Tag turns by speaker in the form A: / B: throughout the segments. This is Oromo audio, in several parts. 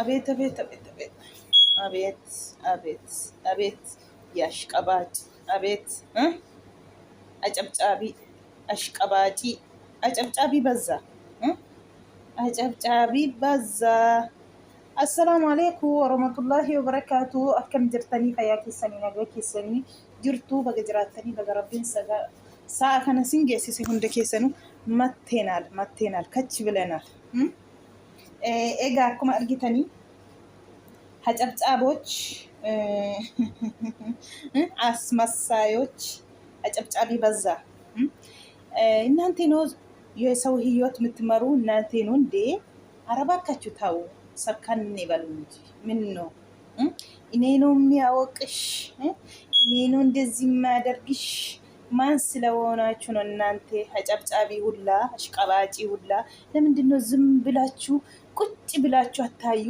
A: አቤት አቤት አቤት አቤት አቤት አቤት አቤት የአሽቀባጭ አቤት አጨብጫቢ አሽቀባጪ አጨብጫቢ በዛ አጨብጫቢ በዛ። Assalaamu alaikum warahmatullahi wabarakatuh. Akkam jirtanii fayyaa keessanii nagaa keessanii jirtuu baga jiraattanii baga rabbiin sa'a kana sin geessise hunda keessanuu matteenaal matteenaal kachi bilenaal. Egaa akkuma argitanii ሀጨብጫቦች አስመሳዮች አጨብጫቢ በዛ። እናንተ ነው የሰው ህይወት የምትመሩ እናንተ ነው እንዴ? ኧረ እባካችሁ ተው፣ ሰከን በሉ እንጂ ምን ነው እኔ ነው የሚያወቅሽ? እኔ ነው እንደዚህ የሚያደርግሽ? ማን ስለሆናችሁ ነው እናንተ አጨብጫቢ ሁላ አሽቀባጪ ሁላ? ለምንድን ነው ዝም ብላችሁ ቁጭ ብላችሁ አታዩ?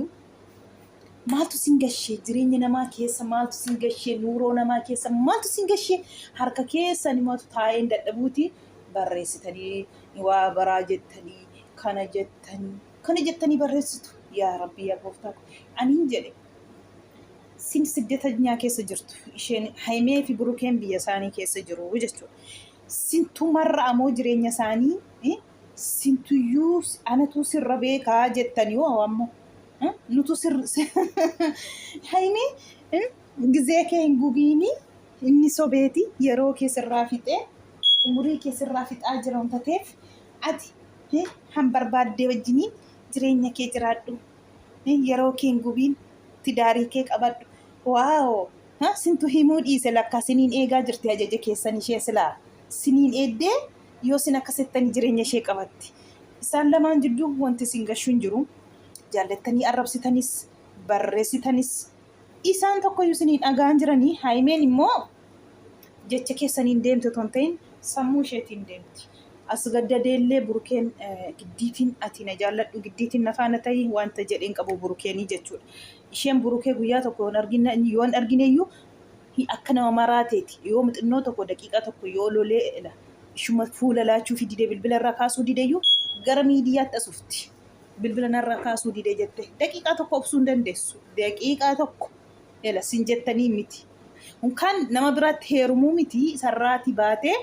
A: Maaltu sin gashee jireenya namaa keessa maaltu sin gashee nuuroo namaa keessa maaltu sin gashee harka keessan maaltu taa'een dadhabuuti barreessitanii waa baraa jettanii kana jettanii kana jettanii barreessitu. Yaa rabbi yaa gooftaa aniin jedhe sin siddeetanyaa keessa jirtu isheen Haymee fi Burukeen biyya isaanii keessa jiru jechuudha. Sintu marra amoo jireenya isaanii sintuyyuu anatu sirra beekaa jettanii hoo ammoo nutu sir Haymee gizee kee hin gubiini inni sobeeti yeroo kee sirraa fixee umurii kee sirraa fixaa jira wanta ta'eef ati han barbaaddee wajjiniin jireenya kee jiraadhu yeroo kee hin gubiin tidaarii kee qabadhu. Waawoo sintu himuu dhiise lakkaa siniin eegaa jirti ajaja keessan ishee silaa siniin eeddee yoo sin akkasettanii jireenya ishee qabatti. Isaan lamaan jidduu wanti isin gashu hin jiru. Jaallattanii arrabsitanis barreessitanis isaan tokkoyyuu isiniin dhagaan jiranii. Haayimeen immoo jecha keessaniin deemte otoo hin ta'in sammuu isheetiin deemti. As gaddadeellee burukeen giddiitiin ati na jaalladhu giddiitiin na faana ta'i wanta jedheen qabu burukeenii jechuudha. Isheen burukee guyyaa tokko yoon argineyyuu akka nama maraateeti. Yoo xinnoo tokko daqiiqaa tokko yoo lolee ishuma fuula laachuu fi didee bilbila irraa kaasuu dideyyuu gara miidiyaatti asufti. Bilbila narraa kaasuu didee jette daqiiqaa tokko obsuu hin dandeessu. Daqiiqaa tokko ela sin jettanii miti. Kan nama biraatti heerumuu miti sarraati baatee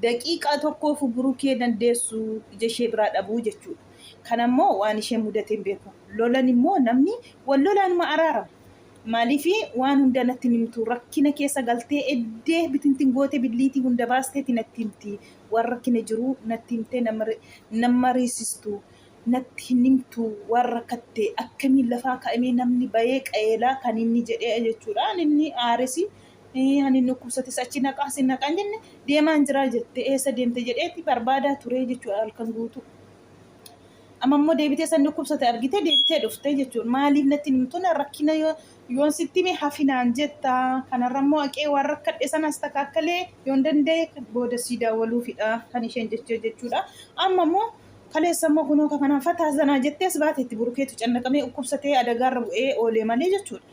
A: daqiiqaa tokkoof burukee dandeessu ija ishee biraa dhabuu jechuudha. Kanammoo waan ishee mudate hin beeku. Lolan immoo namni wal lolaanuma araarama. Maaliif waan hunda natti himtu rakkina keessa galtee eddee bitintin gootee billiitii hunda baasteeti natti himti. Waan rakkina jiru natti himtee nama mariisistu natti hin himtu waan rakkatte akkamiin lafaa ka'amee namni bayee qayeelaa kan inni jedhee jechuudha. Inni aaresi ani inni dhukkubsates achi naqaa si naqaa hin jenne deemaan jiraa jette eessa deemte jedheeti barbaadaa ture jechuudha halkan guutuu. Amma immoo deebitee san dhukkubsate argite deebitee dhufte jechuudha. Maaliif natti hin himtu rakkina yoon sitti hime hafinaan jetta. Kanarra immoo haqee waan rakkadhe sanas takkaakkalee yoon danda'e booda sii daawwaluufidha kan isheen jechee jechuudha. Amma immoo kaleessa immoo kunoo kanaan fataa zanaa jettee as baateetti burukeetu cannaqamee dhukkubsatee adagaarra bu'ee oolee malee jechuudha.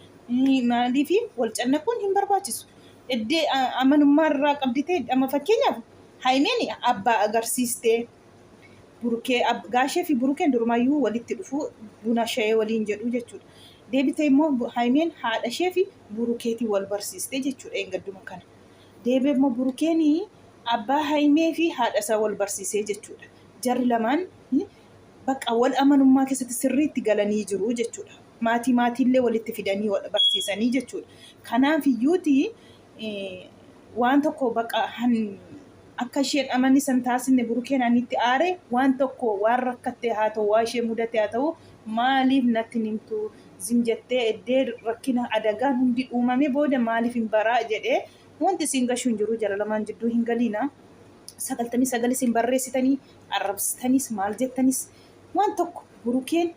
A: Maaliif wal cannaquun hin barbaachisu. Iddee amanummaa irraa qabditee amma fakkeenyaaf Haayimeen abbaa agarsiistee burukee gaashee fi burukeen durumaayyuu walitti dhufu buna shayee waliin jedhu jechuudha. Deebitee immoo Haayimeen haadha ishee fi burukeetii wal barsiistee jechuudha eengadduma kana. Deebee immoo burukeen abbaa Haayimee fi haadha isaa wal barsiisee jechuudha. Jarri lamaan bakka wal amanummaa keessatti sirriitti galanii jiru jechuudha. Maatii maatiillee walitti fidanii wal barsiisanii jechuudha. Kanaaf iyyuuti waan tokko bakka akka isheen amanni san taasisne burukeen anitti aare waan tokko waan rakkatte haa ta'u waa ishee mudate haa ta'u maaliif natti hin himtu zim jettee eddee rakkina adagaan hundi uumame booda maaliif hin baraa jedhee wanti isin gashu hin jiru jala lamaan jidduu hin galiina. 99 isin barreessitanii arrabsitanis maal jettanis waan tokko burukeen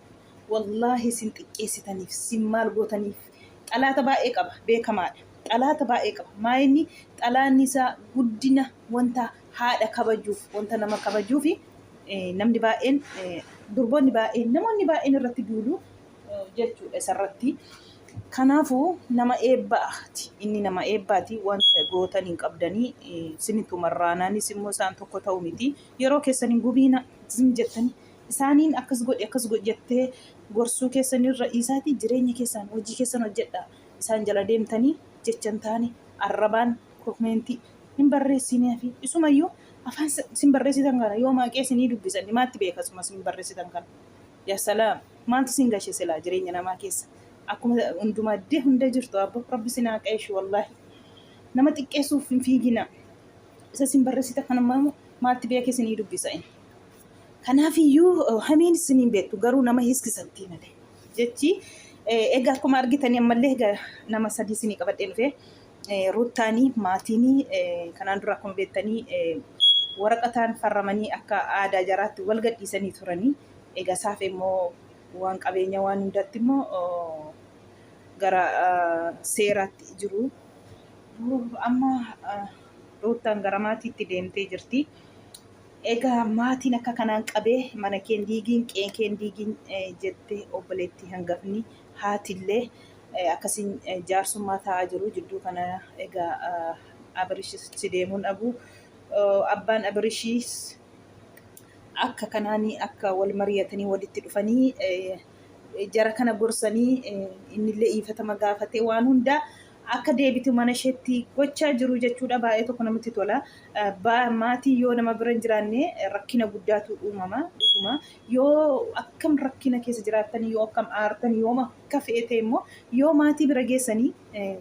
A: wallaahi isin xiqqeessitaniif isin maal gootaniif xalaata baay'ee qaba beekamaadha. Xalaata baay'ee qaba. Maayinni xalaanni isaa guddina wanta haadha kabajuuf wanta nama kabajuufi namni baay'een durboonni baay'een namoonni baay'een irratti duulu jechuudha isarratti. Kanaafuu nama eebbaati. Inni nama eebbaati. Wanta gootan hin qabdanii isinitu marraanaanis immoo isaan tokko ta'u miti. Yeroo keessan hin gubiina zim jettanii isaaniin akkas godhi akkas godhi jettee Gorsuu keessan irra dhiisaatii jireenya keessaan hojii keessan hojjedhaa. Isaan jala deemtanii jecha hin taane arrabaan komeentii hin barreessinaafi. Isumayyuu afaan sin barreessitan kana yoo maaqee isinii dubbisan maatti beeka isuma sin barreessitan kana. Yaa salaam maaltu sin gashe silaa jireenya namaa keessa. Akkuma hundumaa iddee hunda jirtu abbo rabbi sin haa qayeeshu wallaahi. Nama xiqqeessuuf hin fiiginaa. Isa sin barreessitan kana maatti beeke isinii dubbisa inni. Kanaafiyyuu hamiin isin hin beektu garuu nama hiiskisattii malee. Jechi egaa akkuma argitanii ammallee egaa nama sadii isinii qabadhee dhufe. Ruuttaanii maatiin kanaan dura akkuma beektanii waraqataan farramanii akka aadaa jaraatti wal gadhiisanii turanii. Egaa isaaf immoo waan qabeenya waan hundatti immoo gara seeraatti jiru. Amma Ruuttaan gara maatiitti deemtee jirti. Egaa maatiin akka kanaan qabee mana keen diigiin qe'ee keen diigiin jette obboleettii hangafni haatillee akkasiin jaarsummaa taa'aa jiru jidduu kana egaa Abirish si deemuun dhabu abbaan Abirishiis akka kanaan akka wal mari'atanii walitti dhufanii jara kana gorsanii innillee dhiifatama gaafatee waan hundaa akka deebitu mana isheetti gochaa jiru jechuudha. Baay'ee tokko namatti tola. Maatii yoo nama bira hin jiraanne rakkina guddaatu uumama. Dhuguma yoo akkam rakkina keessa jiraattan yoo akkam aartan yoo akka fe'e ta'e immoo yoo maatii bira geessanii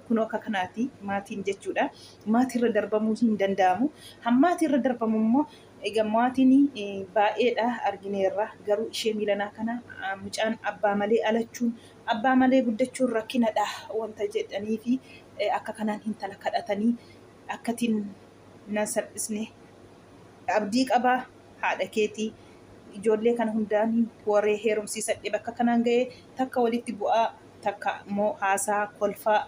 A: kunoo akka kanaati maatiin jechuudha. Maatiirra darbamuu hin danda'amu. Hammaatiirra darbamu immoo Egaa maatiin baay'eedha argineerra garuu ishee miilanaa kana mucaan abbaa malee alachuun abbaa malee guddachuun rakkinadha wanta jedhaniifi akka kanaan hintala kadhatanii akkatiin nan salphisne abdii qabaa haadha keetii ijoollee kana hundaan waree heerumsiisadhe bakka kanaan ga'ee takka walitti bu'aa takka immoo haasaa kolfaa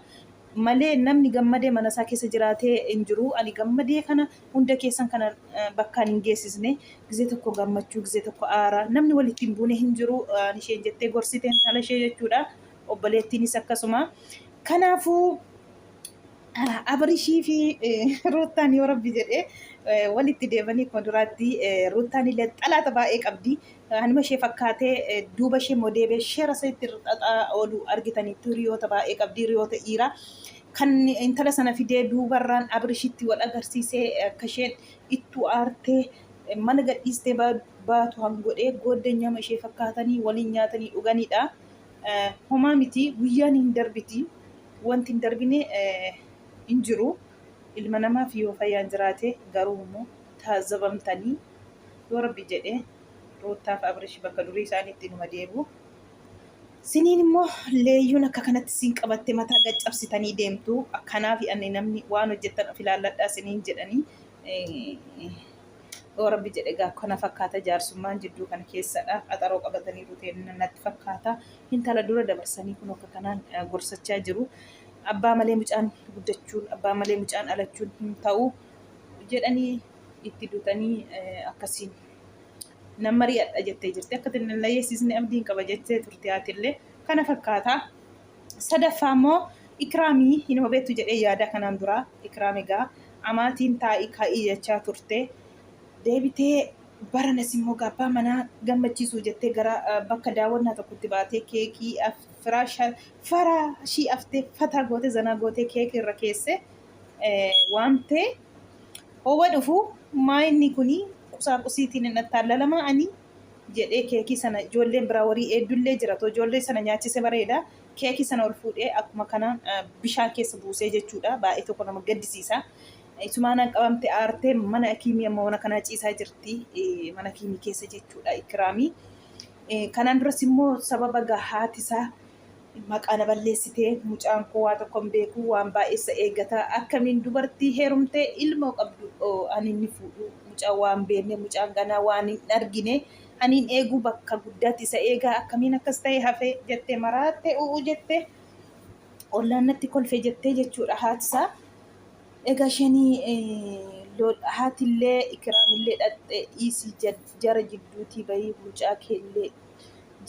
A: malee namni gammadee mana isaa keessa jiraatee hin jiru. Ani gammadee kana hunda keessan kana bakkaan hin geessisne. Gizee tokko gammachuu, gizee tokko aara. Namni walitti hin buune hin jiru. Ani isheen jettee gorsite intala ishee jechuudha. Obboleettiinis akkasuma. Kanaafuu Abrishii fi Ruuttaan yoo rabbi jedhee walitti deemanii akkuma duraatti Ruuttaan illee xalaata baay'ee qabdi. Anuma ishee fakkaatee duuba ishee immoo deebi'ee sheera isa itti xaxaa oolu argitaniittu hiriyoota baay'ee qabdi hiriyoota dhiiraa. Kan intala sana fidee duubarraan Abrishitti wal agarsiisee akka isheen ittuu aartee mana gadhiistee baatu han godhee gooddanyaama ishee fakkaatanii waliin nyaatanii dhuganidha. Homaa miti guyyaan hin darbiti wanti hin darbine hin jiru. Ilma namaaf yoo fayyaan jiraate garuu immoo taazzabamtanii yoo rabbi jedhe Ruuttaaf Abrish bakka durii isaaniitti inuma deebi'u. Siniin immoo leeyyuun akka kanatti siin qabatte mataa gad cabsitanii deemtu. Kanaaf ani namni waan hojjettan of ilaalladhaa siniin jedhanii yoo rabbi jedhe egaa kana fakkaata jaarsummaan jidduu kana keessadha. Qaxaroo qabatanii ruteen natti fakkaata. Intala dura dabarsanii kun akka kanaan gorsachaa jiru. Abbaa malee mucaan guddachuun, abbaa malee mucaan alachuun hin ta'u jedhanii itti dutanii akkasiin nan mari'adha jettee jirti. Akka itti nan layyeessisne abdiin qaba jettee turte haatillee. Kana fakkaata. Sadaffaa immoo Ikraamii hinuma beektu jedhee yaada kanaan dura. Ikraam egaa amaatiin taa'ii kaa'ii jechaa turte. Deebitee baranas immoo abbaa manaa gammachiisuu jettee gara bakka daawwannaa tokkotti baatee keekii faraashii aftee fataa gootee zanaa gootee keekii irra keesse waamtee howwa dhufu maa inni kuni qusaaqusiitiin hin attaallalama ani jedhee keekii sana ijoolleen biraa warii eeddullee jira too ijoollee sana nyaachise bareeda keekii sana ol fuudhee akkuma kanaan bishaan keessa buusee jechuudha baay'ee tokko nama gaddisiisa. Isumaanaan qabamte aartee mana akiimii amma mana kanaa ciisaa jirti mana akiimii keessa jechuudha ikiraamii. Kanaan duras immoo sababa haati isaa maqaa na balleessitee mucaan koo waa tokko hin beeku waan baay'eessa eeggata akkamiin dubartii heerumtee ilmoo qabdu ani inni fuudhu mucaan waan beekne mucaan ganaa waan hin argine ani hin eeguu bakka guddaatti isa eegaa akkamiin akkas ta'e hafe jettee maraattee u'u jettee ollaan natti kolfe jettee jechuudha haatisaa. Egaa isheen haatillee ikiraamillee dhaqxee dhiisii jara jidduutii bahii mucaa keellee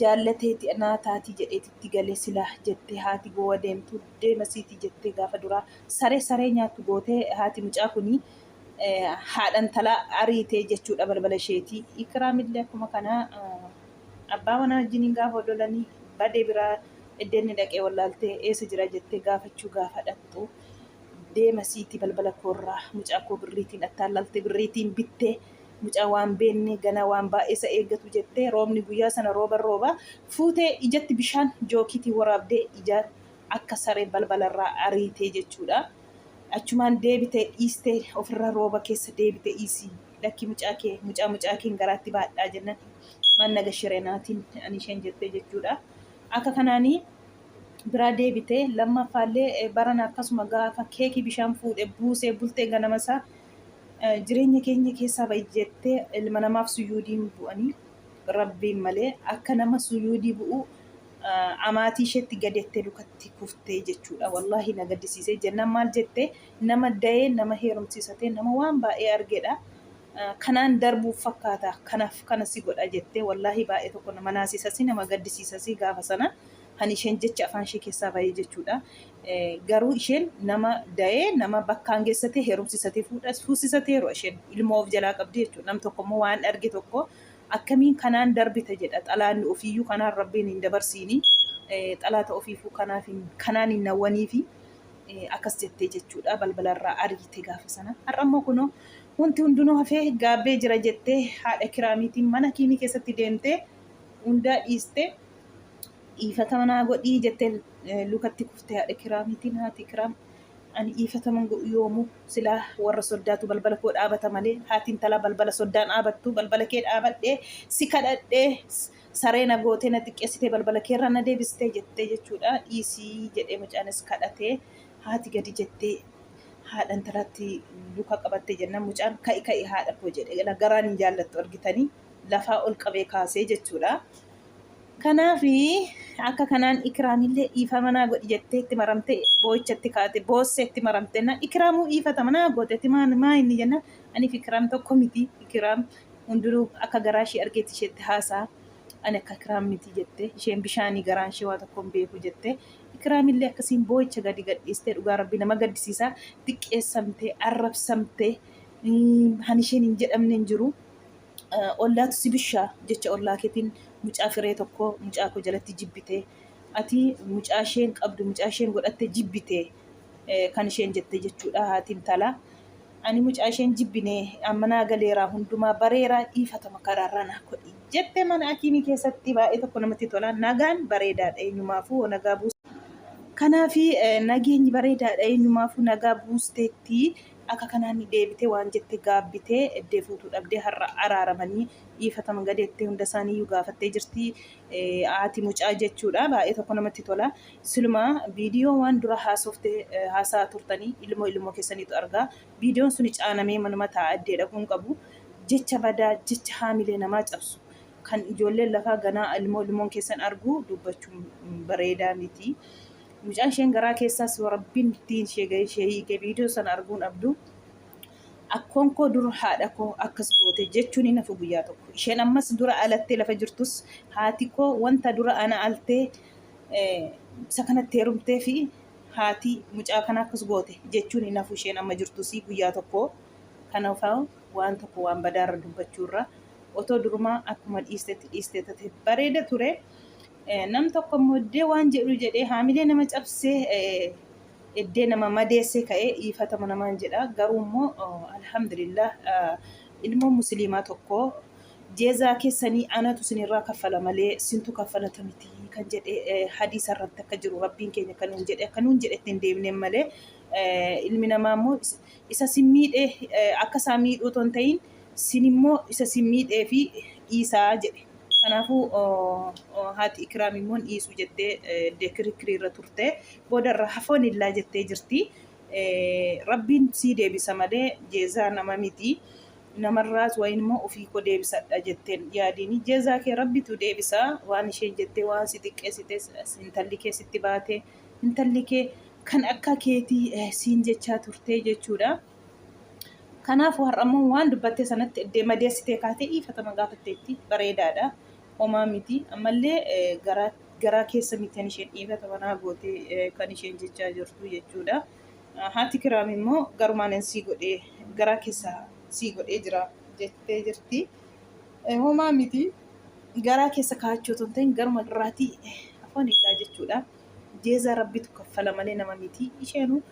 A: jaallateeti naa taati jedheeti itti gale sila jettee haati gowa deemtu deema siiti jettee gaafa duraa saree saree nyaattu gootee haati mucaa kuni haadha intalaa ariitee jechuudha balbala isheeti. Ikraamillee akkuma kana abbaa manaa wajjiniin gaafa odolanii Badee biraa iddeen inni dhaqee wallaaltee eessa jira jettee gaafachuu gaafa dhaqxu deema siiti balbala koorraa mucaa koo birriitiin attaallaltee birriitiin bittee mucaa waan beenne ganaa waan baay'ee isa eeggatu jettee roobni guyyaa sana rooba rooba fuutee ijatti bishaan jookiitiin waraabdee ija akka saree balbalarraa ariitee jechuudha. Achumaan deebitee dhiistee ofirra rooba keessa deebite dhiisii lakki mucaa kee mucaa mucaa keen garaatti baadhaa jennan maan naga shirenaatiin ani isheen jettee jechuudha. Akka kanaanii biraa deebite lammaffaallee barana akkasuma gaafa keekii bishaan fuudhe buusee bultee ganama isaa jireenya keenya keessaa ba'i jettee ilma namaaf suyuudiin bu'anii rabbiin malee akka nama suyuudii bu'u amaatii isheetti gadettee lukatti kuftee jechuudha. Wallaahi na gaddisiisee jennaan maal jette nama da'ee nama heerumsiisatee nama waan baay'ee argedha. Kanaan darbuuf fakkaata kanaaf kana si godha jettee wallaahi baay'ee tokko nama naasisasi nama gaddisiisasi gaafa sana kan isheen jecha afaan ishee keessaa bahee jechuudha. Garuu isheen nama da'ee nama bakkaan geessatee heerumsiisatee fuusisatee yeroo isheen ilmoo of jalaa qabdi jechuudha. Nam tokko immoo waan arge tokko akkamiin kanaan darbita jedha xalaanni ofiiyyuu kanaan rabbiin hin dabarsiini xalaata ofiifuu kanaaf kanaan hin nawwaniifi akkas jettee jechuudha balbalarraa ariite gaafa sana. Har'a immoo kunoo wanti hundinuu hafee gaabbee jira jettee haadha kiraamiitiin mana kiimii keessatti deemtee hundaa dhiistee dhiifatama naa godhii jettee lukatti kuftee haadha kiraamiitiin haati kiraam ani dhiifataman godhu yoomuu silaa warra soddaatu balbala koo dhaabata malee haati intalaa balbala soddaan dhaabattu balbala kee dhaabadhee si kadhadhee saree na gootee na xiqqeessitee balbala keerraa na deebistee jettee jechuudha dhiisii jedhee mucaanis kadhatee haati gadi jettee haadha intalaatti luka qabatte jennaan mucaan ka'i ka'i haadha koo jedhe garaan hin jaallattu argitanii lafaa ol qabee kaasee jechuudha. Kanaaf akka kanaan Ikraamillee dhiifama naa godhi jettee itti maramtee boo'ichatti kaate boossee itti maramte na Ikraamuu dhiifatama naa gootetti maa maa inni jennaan aniif Ikraam tokko miti Ikraam hundinuu akka garaa ishee argeetti isheetti haasaa ani akka Ikraam miti jette isheen bishaanii garaan ishee waa tokko hin beeku jette Ikraamillee akkasiin boo'icha gadi gadhiistee dhugaa rabbi nama gaddisiisaa xiqqeessamtee arrabsamtee han isheen hin jedhamne hin jiru. Ollaatu si bishaa jecha ollaa keetiin mucaa firee tokko mucaa koo jalatti jibbite ati mucaa isheen qabdu mucaa isheen godhatte jibbite kan isheen jette jechuudha haati intalaa. Ani mucaa isheen jibbine amma naa galeeraa hundumaa bareeraa dhiifatama karaarraa naa godhi jette mana akiimii keessatti baay'ee tokko namatti tola nagaan bareedaadha eenyumaafuu nagaa buusa. Kanaafi nageenyi bareedaadha eenyumaafuu nagaa buusteetti. Akka kanaan deebitee waan jette gaabbitee eddee fuutuu dhabdee har'a araaramanii dhiifatama gadeettee hunda isaaniiyyuu gaafattee jirti. Haati mucaa jechuudha. Baay'ee tokko namatti tola. Siluma viidiyoo waan dura haasofte haasaa turtanii ilmoo ilmoo keessaniitu argaa. Viidiyoon suni caanamee manuma taa'a eddee dhaquu hin qabu. Jecha badaa jecha haamilee namaa cabsu kan ijoolleen lafaa ganaa ilmoo ilmoon keessan argu dubbachuun bareedaa miti. Mucaan isheen garaa keessaas rabbiin ittiin ishee ga'e ishee hiike viidiyoo sana arguun abdu akkoon koo dur haadha koo akkas goote jechuun hin hafu guyyaa tokko. Isheen ammas dura alattee lafa jirtus haati koo wanta dura ana altee isa kanatti heerumtee fi haati mucaa kana akkas goote jechuun hin hafu isheen amma jirtus guyyaa tokko. Kanaaf waan tokko waan badaarra dubbachuurra otoo durumaa akkuma dhiistetti dhiistee tate bareeda ture. Nam tokko immoo iddee waan jedhu jedhee haamilee nama cabsee iddee nama madeessee ka'ee dhiifatama namaan jedha. Garuu immoo alhamdulillah ilmoon musliimaa tokko jeezaa keessanii anatu isinirraa kaffala malee sintu kaffalata miti kan jedhe hadiisa irratti akka jiru rabbiin keenya kan nuun jedhe akka nuun jedhetti hin deemneen malee ilmi namaa immoo isa sin miidhee akka isaa miidhuu otoo hin ta'in sin immoo isa sin miidhee fi dhiisaa jedhe. Kanaafuu haati Ikraam immoo hin dhiisu jettee iddee kirikkirii irra turte. Booda irra hafoon illaa jettee jirti. Rabbiin sii deebisa malee jeezaa nama miti. Namarraas wayin immoo ofii koo deebisadha jetteen yaadiini. Jeezaa kee Rabbitu deebisa. Waan isheen jettee waan si xiqqeessite intalli kee sitti baate intalli kee kan akka keetii siin jechaa turte jechuudha. Kanaafuu har'a immoo waan dubbattee sanatti eddee madeessitee kaatee dhiifatama gaafatteetti bareedaadha. Homaa miti. Ammallee garaa garaa keessa miti kan isheen dhiifatama naa gootee kan isheen jechaa jirtu jechuudha. Haati kiraam immoo garumaan sii godhee garaa keessa sii godhee jira jettee jirti. Homaa miti. Garaa keessa kaa'achuu otoo hin ta'in garuma irraatii Afoonillaa jechuudha. Jeezaa rabbitu kaffala malee nama miti. Isheenuu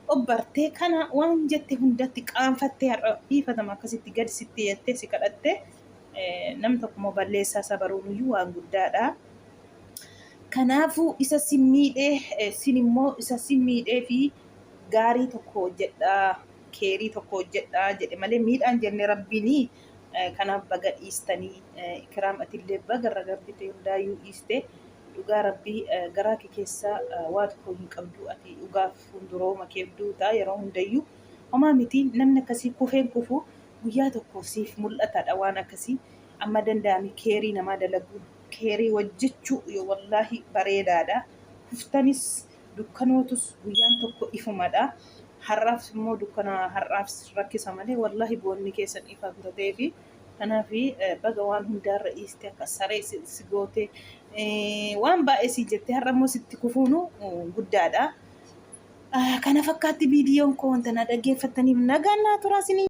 A: obbartee kana waan jette hundatti qaanfattee har'a dhiifatama akkasitti gadi sitti jettee si kadhatte nam tokko immoo balleessaa isaa baruunuyyuu waan guddaadha. Kanaafuu isa si miidhee sin immoo isa si miidhee fi gaarii tokko hojjedhaa keerii tokko hojjedhaa jedhe malee miidhaan jenne rabbiin kanaaf baga dhiistanii Ikraam atillee baga irra darbite hundaayyuu dhiiste dhugaa rabbii garaa kee keessaa waa tokko hin qabdu ati dhugaaf fuuldurooma keef duuta yeroo hundayyuu homaa miti namni akkasii kufeen kufu guyyaa tokko siif mul'atadha waan akkasii amma danda'ame keerii namaa dalaguu keerii hojjechuu yoo wallaahi bareedaadha kuftanis dukkanootus guyyaan tokko ifumadha har'aaf immoo dukkana har'aaf rakkisa malee wallaahi boonni keessan ifa ta'eefi kanaaf baga waan hundaarra dhiiste akka saree si goote waan baay'ee si jette har'a immoo sitti kufuunu guddaadha. Kana fakkaatti viidiyoon koo wanta na dhaggeeffattaniif nagaan naa turaa isinii.